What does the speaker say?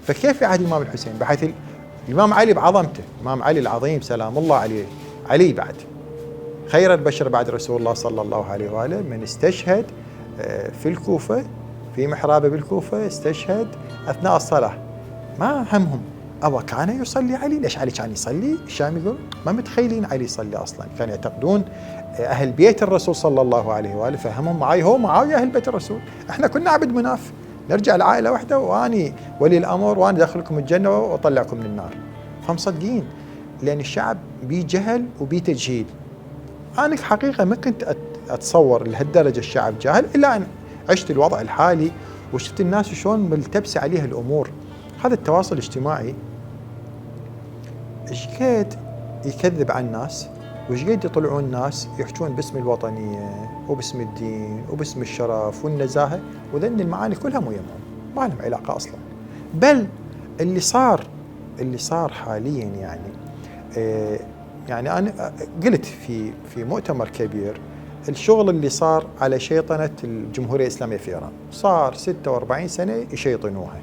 فكيف في عهد الإمام الحسين؟ بحيث الإمام علي بعظمته، الإمام علي العظيم سلام الله عليه، علي بعد خير البشر بعد رسول الله صلى الله عليه وآله، من استشهد في الكوفة، في محرابه بالكوفة استشهد أثناء الصلاة. ما همهم أو كان يصلي علي. ليش علي كان يصلي؟ الشام يقول ما متخيلين علي يصلي أصلا، كانوا يعتقدون أهل بيت الرسول صلى الله عليه وآله، فهمهم معاي هو معاوية أهل بيت الرسول، إحنا كنا عبد مناف، نرجع لعائلة واحدة وأني ولي الأمر وأنا داخلكم الجنة وأطلعكم من النار. فمصدقين، لأن الشعب بيه جهل وبيه تجهيل. أنا حقيقة ما كنت أتصور لهالدرجة الشعب جاهل، إلا أن عشت الوضع الحالي وشفت الناس شلون ملتبسة عليها الأمور. هذا التواصل الاجتماعي ايش قد يكذب عن الناس، وايش قد يطلعون الناس يحجون باسم الوطنية وباسم الدين وباسم الشرف والنزاهة، وذن المعاني كلها مو يمهم، ما لهم علاقة أصلا. بل اللي صار حاليا يعني أنا قلت في مؤتمر كبير الشغل اللي صار على شيطنة الجمهورية الإسلامية في إيران، صار 46 سنة يشيطنوها.